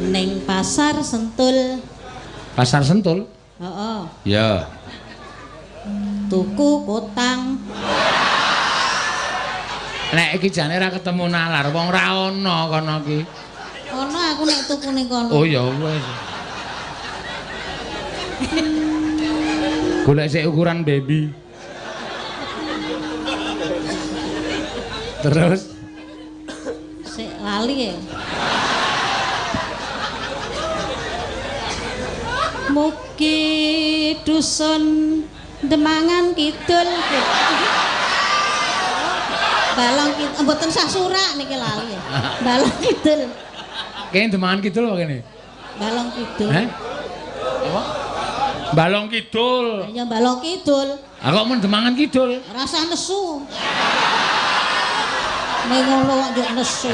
Ning Pasar Sentul. Pasar Sentul? Heeh. Ya. Tuku kotang. Nek iki jane ora ketemu nalar, wong ora ana kono iki. Ana aku nek tuku ning kono. Oh ya wis. Golek sik ukuran baby. Terus sik lali ya. Mugi dusun Demangan Kidul. Balong Kidul mboten sah surak niki lali ya. Balong Kidul. Kene Demangan Kidul apa kene? Balong Kidul. Heh? Apa? Balong Kidul. Ya Balong Kidul. Ah kok mun Demangan Kidul? Rasa nesu. Ning ngono kok njuk nesu.